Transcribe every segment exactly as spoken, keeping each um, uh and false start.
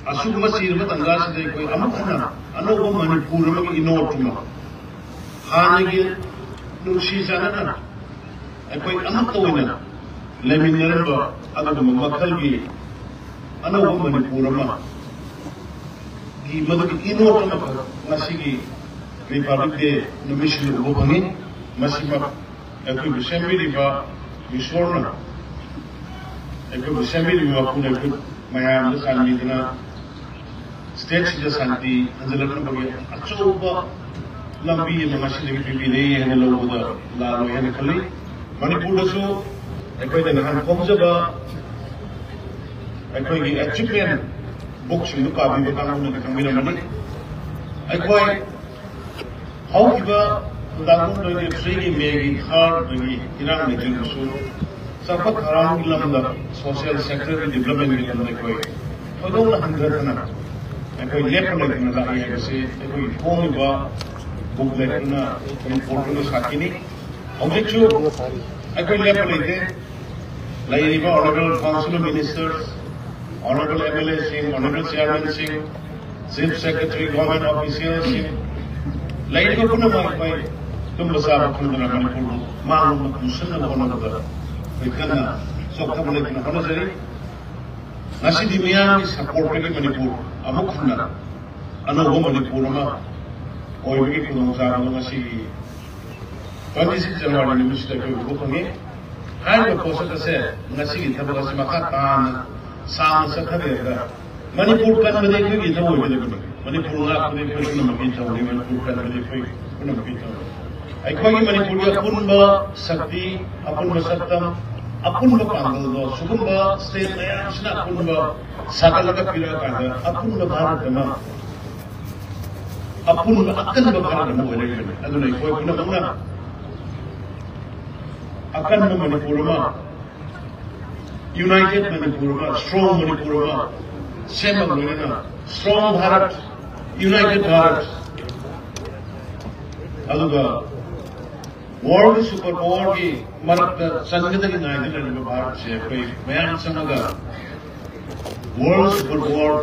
ꯑꯁꯨꯝꯕ ꯆꯤꯔꯕ ꯇꯥꯟꯖꯥꯁꯤꯗ ꯑꯩꯈꯣꯏ ꯑꯃꯨꯛ ꯍꯟꯅ ꯑꯅꯧꯕ ꯃꯅꯤꯄꯨꯔ ꯑꯃꯒꯤ ꯏꯅꯣꯠ ꯑꯃ, ꯍꯥꯟꯅꯒꯤ ꯅꯨꯡꯁꯤ ꯆꯥꯟꯅꯅ ꯑꯩꯈꯣꯏ ꯑꯃꯠꯇ ꯑꯣꯏꯅ ꯂꯩꯃꯤꯟꯅꯔꯝꯕ ꯑꯗꯨꯒꯨꯝꯕ ꯃꯈꯜꯒꯤ ꯑꯅꯧꯕ ꯃꯅꯤꯄꯨꯔ ꯑꯃ ꯒꯤ ꯃꯗꯨꯒꯤ ꯏꯅꯣꯠ ꯑꯃꯈꯛ ꯉꯁꯤꯒꯤ ꯔꯤꯄꯕ꯭ꯂꯤꯛ ꯗꯦ ꯅꯨꯃꯤꯠꯁꯤꯗ ꯎꯕ ꯐꯪꯉꯤ꯫ ꯃꯁꯤꯃꯛ ꯑꯩꯈꯣꯏꯕꯨ ꯁꯦꯝꯕꯤꯔꯤꯕ ꯏꯁꯣꯔꯅ, ꯑꯩꯈꯣꯏꯕꯨ ꯁꯦꯝꯕꯤꯔꯤꯕ ꯃꯄꯨꯅ ꯑꯩꯈꯣꯏ ꯃꯌꯥꯝꯗ ꯆꯥꯟꯕꯤꯗꯨꯅ ꯁ꯭ꯇꯦꯠꯁꯤꯗ ꯁꯥꯟꯇꯤ ꯍꯟꯖꯤꯜꯂꯛꯅꯕꯒꯤ ꯑꯆꯧꯕ ꯂꯝꯕꯤ ꯑꯃ ꯉꯁꯤꯗꯒꯤ ꯄꯤꯕꯤꯔꯦ ꯍꯥꯏꯅ ꯂꯧꯕꯗ ꯂꯥꯜꯂꯣꯏ ꯍꯥꯏꯅ ꯈꯜꯂꯤ꯫ ꯃꯅꯤꯄꯨꯔꯗꯁꯨ ꯑꯩꯈꯣꯏꯅ ꯅꯍꯥꯟ ꯐꯣꯡꯖꯕ ꯑꯩꯈꯣꯏꯒꯤ ꯑꯦꯆꯤꯞꯃꯦꯟ ꯕꯨꯛꯁꯤꯡꯗꯨ ꯄꯥꯕꯤꯕ ꯀꯥꯡꯕꯨꯅꯗꯤ ꯈꯪꯕꯤꯔꯝꯃꯅꯤ꯫ ꯑꯩꯈꯣꯏ ꯍꯧꯈꯤꯕ ꯇꯥꯡ ꯀꯨꯟꯍꯨꯝꯗꯣꯏꯒꯤ ꯊ꯭ꯔꯤꯒꯤ ꯃꯦꯒꯤ ꯊꯥꯔꯗꯒꯤ ꯏꯔꯥꯡ ꯂꯩꯖꯔꯒꯁꯨ ꯆꯥꯎꯈꯠ ꯊꯧꯔꯥꯡꯒꯤ ꯂꯝꯗ, ꯁꯣꯁꯤꯌꯦꯜ ꯁꯦꯛꯇꯔꯒꯤ ꯗꯤꯕ꯭ꯂꯞꯃꯦꯟꯒꯤ ꯂꯝꯗ ꯑꯩꯈꯣꯏ ꯊꯣꯏꯗꯣꯛꯅ ꯍꯟꯊꯗꯅ ꯑꯩꯈꯣꯏ ꯂꯦꯞꯄ ꯂꯩꯇꯅ ꯂꯥꯛꯏ ꯍꯥꯏꯕꯁꯤ ꯑꯩꯈꯣꯏꯒꯤ ꯐꯣꯡꯉꯤꯕ ꯕꯨꯛ ꯂꯦꯠꯇꯨꯅ ꯔꯤꯄꯣꯔꯠꯇꯨꯅ ꯁꯥꯈꯤꯅꯤ꯫ ꯍꯧꯖꯤꯛꯁꯨ ꯑꯩꯈꯣꯏ ꯂꯦꯞꯄ ꯂꯩꯇꯦ꯫ ꯂꯩꯔꯤꯕ Honourable Council of Ministers, Honourable MLAꯁꯤꯡ, Honourable Chairmanꯁꯤꯡ, Chief Secretary, Government Officialꯁꯤꯡ, ꯂꯩꯔꯤꯕ ꯄꯨꯝꯅꯃꯛ ꯑꯩꯈꯣꯏ ꯇꯨꯝꯕ ꯆꯥꯕ ꯈꯪꯗꯅ ꯃꯅꯤꯄꯨꯔꯕꯨ ꯃꯥꯡꯂꯣꯝꯗ ꯄꯨꯁꯤꯟꯅꯕ ꯍꯣꯠꯅꯕꯗ ꯑꯩꯈꯣꯏ ꯀꯟꯅ ꯆꯣꯛꯊꯕ ꯂꯩꯇꯅ ꯍꯣꯠꯅꯖꯔꯤ꯫ ꯉꯁꯤꯗꯤ ꯃꯤꯌꯥꯝꯒꯤ ꯁꯄꯣꯔꯠꯇꯒꯤ ꯃꯅꯤꯄꯨꯔ ꯑꯃꯨꯛ ꯍꯟꯅ ꯑꯅꯧꯕ ꯃꯅꯤꯄꯨꯔ ꯑꯃ ꯑꯣꯏꯕꯒꯤ ꯈꯨꯗꯣꯡꯆꯥꯕ ꯑꯃ ꯉꯁꯤꯒꯤ twenty six January ꯅꯨꯃꯤꯠꯁꯤꯗ ꯑꯩꯈꯣꯏ ꯎꯕ ꯐꯪꯉꯤ꯫ ꯍꯥꯏꯔꯤꯕ ꯄꯣꯠꯁꯛ ꯑꯁꯦ, ꯉꯁꯤꯒꯤ ꯊꯕꯛ ꯑꯁꯤ ꯃꯈꯥ ꯇꯥꯅ ꯁꯥꯡꯅ ꯆꯠꯊꯕꯤꯔꯒ ꯃꯅꯤꯄꯨꯔ ꯀꯟꯕꯗꯤ ꯑꯩꯈꯣꯏꯒꯤ ꯏꯊꯧ ꯑꯣꯏꯒꯗꯕꯅꯤ꯫ ꯃꯅꯤꯄꯨꯔ ꯉꯥꯛꯄꯗꯤ ꯑꯩꯈꯣꯏ ꯄꯨꯝꯅꯃꯛꯀꯤ ꯏꯊꯧꯅꯤ꯫ ꯃꯅꯤꯄꯨꯔ ꯀꯟꯕꯗꯤ ꯑꯩꯈꯣꯏ ꯄꯨꯝꯅꯃꯛꯀꯤ ꯏꯊꯧꯅꯤ꯫ ꯑꯩꯈꯣꯏꯒꯤ ꯃꯅꯤꯄꯨꯔꯒꯤ ꯑꯄꯨꯟꯕ ꯁꯛꯇꯤ, ꯑꯄꯨꯟꯕ ꯁꯛꯇꯝ, ꯑꯄꯨꯟꯕ ꯄꯥꯡꯒꯜꯗꯣ ꯁꯤꯒꯨꯝꯕ ꯁ꯭ꯇꯦꯠ ꯃꯌꯥꯝꯁꯤꯅ ꯑꯄꯨꯟꯕ ꯁꯥꯒꯠꯂꯒ ꯄꯤꯔꯛꯑꯀꯥꯟꯗ ꯑꯄꯨꯟꯕ ꯚꯥꯔꯠ ꯑꯃ, ꯑꯄꯨꯟꯕ ꯑꯀꯟꯕ ꯚꯥꯔꯠ ꯑꯃ ꯑꯣꯏꯔꯛꯏꯕꯅꯤ꯫ ꯑꯗꯨꯅ ꯑꯩꯈꯣꯏ ꯄꯨꯝꯅꯃꯛꯅ ꯑꯀꯟꯕ ꯃꯅꯤꯄꯨꯔ ꯑꯃ, ꯌꯨꯅꯥꯏꯇꯦꯠ ꯃꯅꯤꯄꯨꯔ ꯑꯃ, ꯁ꯭ꯇꯔꯣꯡ ꯃꯅꯤꯄꯨꯔ ꯑꯃ ꯁꯦꯝꯕꯒ ꯂꯣꯏꯅꯅ ꯁ꯭ꯇꯔꯣꯡ ꯚꯥꯔꯠ, ꯌꯨꯅꯥꯏꯇꯦꯠ ꯚꯥꯔꯠ, ꯑꯗꯨꯒ ꯋꯥꯔꯜꯗ ꯁꯨꯄꯔ ꯄꯥꯋꯔꯒꯤ ꯃꯔꯛꯇ ꯆꯟꯒꯗꯒꯤ ꯉꯥꯏꯗꯨꯅ ꯂꯩꯔꯤꯕ ꯚꯥꯔꯠꯁꯦ ꯑꯩꯈꯣꯏ ꯃꯌꯥꯝ ꯆꯪꯉꯒ ꯋꯥꯔꯜꯗ ꯁꯨꯄꯔ ꯄꯥꯋꯔ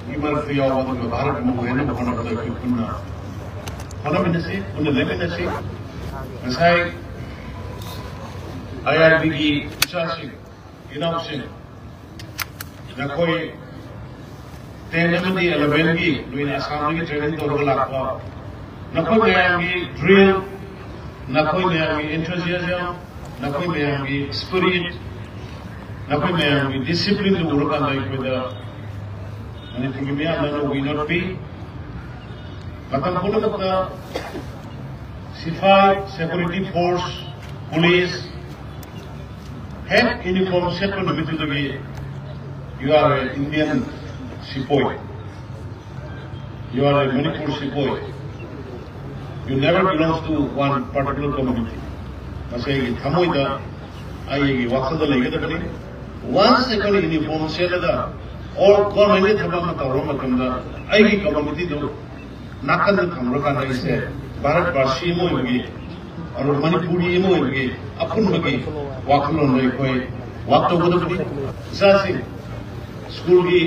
ꯒꯤ ꯃꯔꯛꯇ ꯌꯥꯎꯕ ꯑꯗꯨꯒ ꯚꯥꯔꯠ ꯑꯃ ꯑꯣꯏꯅꯕ ꯍꯣꯠꯅꯕꯗ ꯑꯩꯈꯣꯏ ꯄꯨꯟꯅ ꯍꯣꯠꯅꯃꯤꯟꯅꯁꯤ, ꯄꯨꯟꯅ ꯂꯦꯞꯃꯤꯟꯅꯁꯤ꯫ ꯉꯁꯥꯏ ꯑꯥꯏ ꯑꯥꯔ ꯕꯤꯒꯤ ꯏꯆꯥꯁꯤꯡ, ꯏꯅꯥꯎꯁꯤꯡ, ꯅꯈꯣꯏ ꯇꯦꯟ ꯑꯃꯗꯤ ꯑꯦꯂꯚꯦꯟꯒꯤ ꯅꯣꯏꯅ ꯑꯁꯥꯝꯗꯒꯤ ꯇ꯭ꯔꯦꯅꯤꯡ ꯇꯧꯔꯒ ꯂꯥꯛꯄ ꯅꯈꯣꯏ ꯃꯌꯥꯝꯒꯤ ꯗ꯭ꯔꯤꯜ, ꯅꯈꯣꯏ ꯃꯌꯥꯝꯒꯤ ꯏꯟꯊꯨꯖꯤꯌꯥꯖꯝ, ꯅꯈꯣꯏ ꯃꯌꯥꯝꯒꯤ ꯁ꯭ꯄꯤꯔꯤꯠ, ꯅꯈꯣꯏ ꯃꯌꯥꯝꯒꯤ ꯗꯤꯁꯤꯄ꯭ꯂꯤꯟꯗꯨ ꯎꯔꯀꯥꯟꯗ ꯑꯩꯈꯣꯏꯗ ꯃꯅꯤꯄꯨꯔꯒꯤ ꯃꯤꯌꯥꯝꯅ ꯅꯣꯡꯃꯩ ꯅꯣꯠꯄꯤ꯫ ꯃꯇꯝ ꯄꯨꯝꯅꯃꯛꯇ ꯁꯤꯐꯥꯏ, ꯁꯦꯀ꯭ꯌꯨꯔꯤꯇꯤ ꯐꯣꯔꯁ, ꯄꯨꯂꯤꯁ ꯍꯦꯛ ꯌꯨꯅꯤꯐꯣꯔꯝ ꯁꯦꯠꯄ ꯅꯨꯃꯤꯠꯇꯨꯗꯒꯤ you are a Indian sepoy, you are a Manipur sepoy, you never belongs to one particular community. ꯃꯁꯤ ꯑꯩꯒꯤ ꯊꯃꯣꯏꯗ, ꯑꯩꯒꯤ ꯋꯥꯈꯜꯗ ꯂꯩꯒꯗꯕꯅꯤ꯫ Once ꯑꯩꯈꯣꯏꯅ ꯌꯨꯅꯤꯐꯣꯔꯝ ꯁꯦꯠꯂꯒ ꯑꯣꯔ ꯒꯣꯔꯃꯦꯟꯒꯤ ꯊꯕꯛ ꯑꯃ ꯇꯧꯔꯕ ꯃꯇꯝꯗ ꯑꯩꯒꯤ ꯀꯝꯃ꯭ꯌꯨꯅꯤꯇꯤꯗꯨ ꯅꯥꯀꯟꯗ ꯊꯝꯈ꯭ꯔꯀꯥꯟꯗ ꯑꯩꯁꯦ ꯚꯥꯔꯠ ꯚꯥꯁꯤ ꯑꯃ ꯑꯣꯏꯕꯒꯤ, ꯑꯗꯨꯒ ꯃꯅꯤꯄꯨꯔꯤ ꯑꯃ ꯑꯣꯏꯕꯒꯤ ꯑꯄꯨꯟꯕꯒꯤ ꯋꯥꯈꯜꯂꯣꯟꯗ ꯑꯩꯈꯣꯏ ꯋꯥꯛ ꯇꯧꯒꯗꯕꯅꯤ꯫ ꯏꯆꯥꯁꯤꯡ ꯁ꯭ꯀꯨꯜꯒꯤ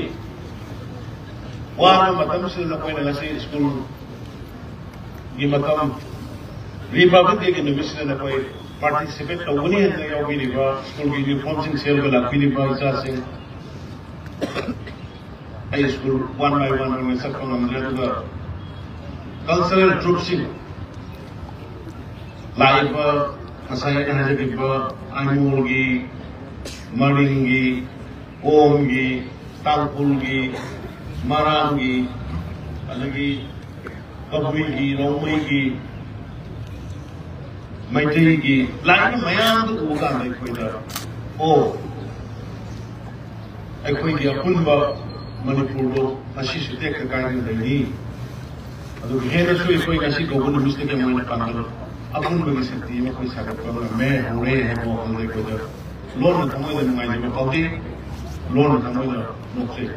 ꯋꯥꯔꯕ ꯃꯇꯝꯁꯤꯗ ꯅꯈꯣꯏꯅ ꯉꯁꯤ ꯁ꯭ꯀꯨꯜꯒꯤ ꯃꯇꯝ, ꯔꯤꯄꯕ꯭ꯂꯤꯛ ꯗꯦꯒꯤ ꯅꯨꯃꯤꯠꯁꯤꯗ ꯅꯈꯣꯏ ꯄꯥꯔꯇꯤꯁꯤꯄꯦꯠ ꯇꯧꯒꯅꯤ ꯍꯥꯏꯅ ꯌꯥꯎꯕꯤꯔꯤꯕ, ꯁ꯭ꯀꯨꯜꯒꯤ ꯌꯨꯅꯤꯐꯣꯔꯝꯁꯤꯡ ꯁꯦꯠꯂꯒ ꯂꯥꯛꯄꯤꯔꯤꯕ ꯏꯆꯥꯁꯤꯡ, ꯑꯩ ꯁ꯭ꯀꯨꯜ ꯋꯥꯟ ꯕꯥꯏ ꯋꯥꯟ ꯑꯣꯏꯅ ꯆꯠꯄ ꯉꯝꯗ꯭ꯔꯦ꯫ ꯑꯗꯨꯒ ꯀꯜꯆꯔꯦꯜ ꯇ꯭ꯔꯨꯞꯁꯤꯡ, ꯂꯥꯛꯏꯕ ꯉꯁꯥꯏ ꯑꯩꯅ ꯍꯥꯏꯖꯈꯤꯕ ꯑꯥꯏꯃꯣꯜꯒꯤ, ꯃꯔꯤꯡꯒꯤ, ꯀꯣꯝꯒꯤ, ꯇꯥꯡꯈꯨꯜꯒꯤ, ꯃꯔꯥꯝꯒꯤ, ꯑꯗꯒꯤ ꯀꯕꯨꯏꯒꯤ, ꯔꯣꯡꯃꯩꯒꯤ, ꯃꯩꯇꯩꯒꯤ ꯂꯥꯛꯏꯕ ꯃꯌꯥꯝꯗꯨ ꯎꯕ ꯀꯥꯟꯗ ꯑꯩꯈꯣꯏꯗ, ꯑꯣ, ꯑꯩꯈꯣꯏꯒꯤ ꯑꯄꯨꯟꯕ ꯃꯅꯤꯄꯨꯔꯗꯣ ꯉꯁꯤꯁꯨ ꯇꯦꯛꯇ ꯀꯥꯏꯗꯅ ꯂꯩꯔꯤ꯫ ꯑꯗꯨꯒ ꯍꯦꯟꯅꯁꯨ ꯑꯩꯈꯣꯏ ꯉꯁꯤ ꯀꯧꯕ ꯅꯨꯃꯤꯠꯁꯤꯗꯒꯤ ꯑꯃ ꯑꯣꯏꯅ ꯄꯥꯡꯒꯜ ꯑꯄꯨꯟꯕꯒꯤ ꯁꯛꯇꯤ ꯑꯃ ꯑꯩꯈꯣꯏ ꯁꯥꯒꯠꯄ ꯉꯝꯃꯦ, ꯍꯧꯔꯦ ꯍꯥꯏꯕ ꯋꯥꯈꯜꯗ ꯑꯩꯈꯣꯏꯗ ꯂꯣꯟꯅ ꯊꯃꯣꯏꯗ ꯅꯨꯡꯉꯥꯏꯖꯕ ꯐꯥꯎꯖꯩ, ꯂꯣꯟꯅ ꯊꯃꯣꯏꯗ ꯅꯣꯛꯆꯩ꯫